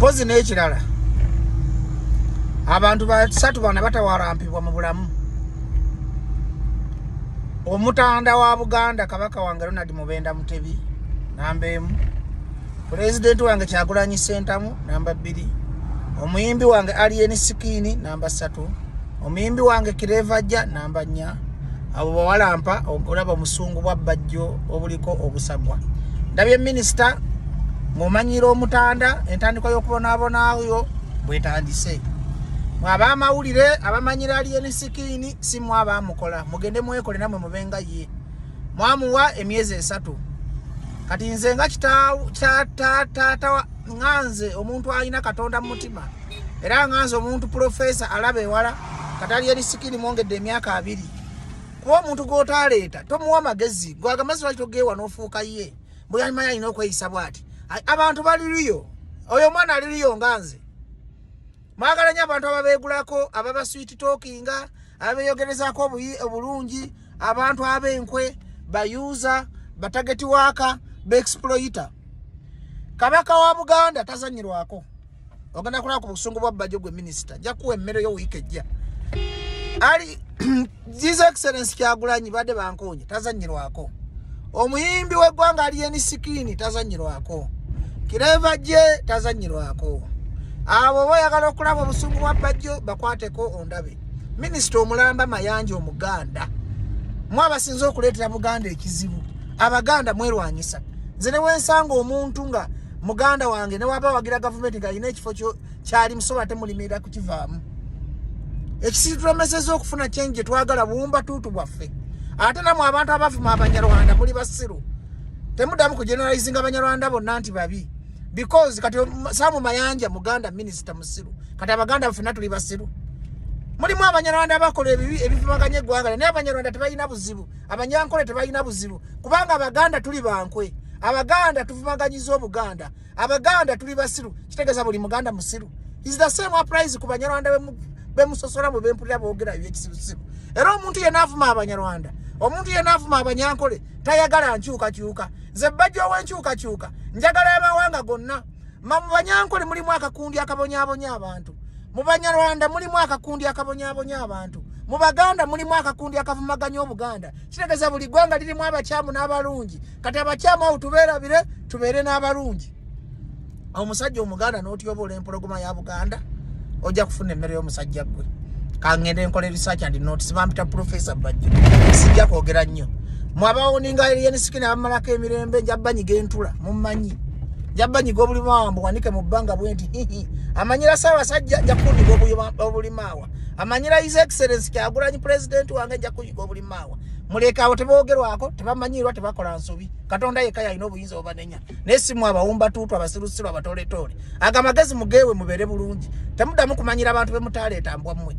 Mpozi n'ekirala, abantu basatu bana batawalampibwa mu bulamu. Omutanda wa Buganda, Kabaka wange Ronald Mubenda Mutebi, namba 1. Pulezidenti wange Kyagulanyi Sentamu, namba 2. Omuyimbi wange Alien Skin, namba 3. Omuyimbi wange Kirevajja, namba 4. Abo bawalampa olaba omusungu bwa Bajjo obuliko obusagwa. Ndabye minisita ng'omanyiira omutanda, entandikwa y'okubonaabonayo bwetandise. Mwe ab'amawulire abamanyira Alien Skin, si mwe abamukola, mugende mwekole namwe mubenga ye. Mwamuwa emyezi 3. Kati nze nga taata, nga nze omuntu alina Katonda mu mutima, era nga nze omuntu profesa alaba ewala, kati Alien Skin mwongedde emyaka 20. Kuba omuntu gw'otaleeta tomuwa magezi, gwagamazzi lwaki togeewa n'ofuuka ye? Bwe alina okweyisa bw'ati, abantu baliriyo, oyo omwana aliriyo nga nze. Mwagala nnyo abantu ababeegulako, ababa sweet talkinga, ababeeyogerezaako obulungi, abantu ab'enkwe, bayuuza, ba target waaka, ba exploiter. Kabaka wa Buganda tazanyirwako. Ogenda kulaba ku busungu bwa Bajjo. Gwe minisita, nja kuwa emmere yo wiiki ejja. Ali His Excellence Kyagulanyi badde bankonye, tazanyirwako. Omuyimbi w'eggwanga Alien Skin tazanyirwako. Kireva gye tazanyirwako. Abo oba oyagala okulaba obusungu bwa Bajjo, bakwateko ondabe. Minisita omulamba Mayanja Omuganda, mwe abasinze okuleetera Buganda ekizibu. Abaganda mwerwanyisa. Nze ne wensanga omuntu nga muganda wange, ne waba wagira gavumenti ng'alina ekifo kyali musobola temulimirira kukivaamu. Ekisitulemeseza okufuna kyengi gye twagala buwumba tuutu bwaffe. Ate namwe abantu abavuma Abanyarwanda, muli basiru. Temuddamu kugeneralizinga Abanyarwanda bonna nti babi, because kati Samu Mayanja muganda, minisita musiru. Kati Abaganda ffenna tuli basiru? Mulimu Abanyarwanda abakola ebibi ebivumaganya eggwanga, naye Abanyarwanda tebalina buzibu, Abanyankole tebalina buzibu, kubanga Abaganda tuli bankwe. Abaganda tuvumaganyiza Obuganda. Abaganda tuli basiru. Kitegeeza buli Muganda musiru? Is the same applies ku Banyarwanda bemusosola bwe bempulira boogera ebyekisirusiru. Era omuntu yenna avuma Abanyarwanda, omuntu yenna avuma Abanyankole, tayagala nkyukakyuka. Nze Bajja ow'enkyukakyuka, njagala amawanga gonna. Ma mu Banyankole mulimu akakundi akabonyabonya abantu, mu Banyarwanda mulimu akakundi akabonyabonya abantu, mu Baganda mulimu akakundi akavumaganya Obuganda. Kitegeeza buli ggwanga lirimu abakyamu n'abalungi. Kati abakyamu awo tubeerabire, tubeere n'abalungi. Omusajja Omuganda n'otyoboola empologoma ya Buganda, ojja kufuna emmere y'omusajja. Ggwe kangende nkola research and notes. Bampita Profesa Bajjo, sijja kwogera nnyo. Mwabawoninga Alien Skin abamalako emirembe, nja banyiga entula mummanyi, nja banyiga obulimaawa mbuwanike mu bbanga bwe nti hihi. Amanyira Ssaabasajja, nja kunyiga obulimaawa. Amanyira His Excellence Kyagulanyi, president wange, nja kunyiga obulimaawa. Muleke abo, teboogerwako, tebamanyirwa, tebakola nsobi. Katonda yekka yalina obuyinza obubanenya, naye si mwe abawumba tuutu, abasirusiru, abatoletoole. Ago amagezi mugeewe, mubeere bulungi. Temuddamu kumanyira abantu bemutaleeta, mbwa mmwe.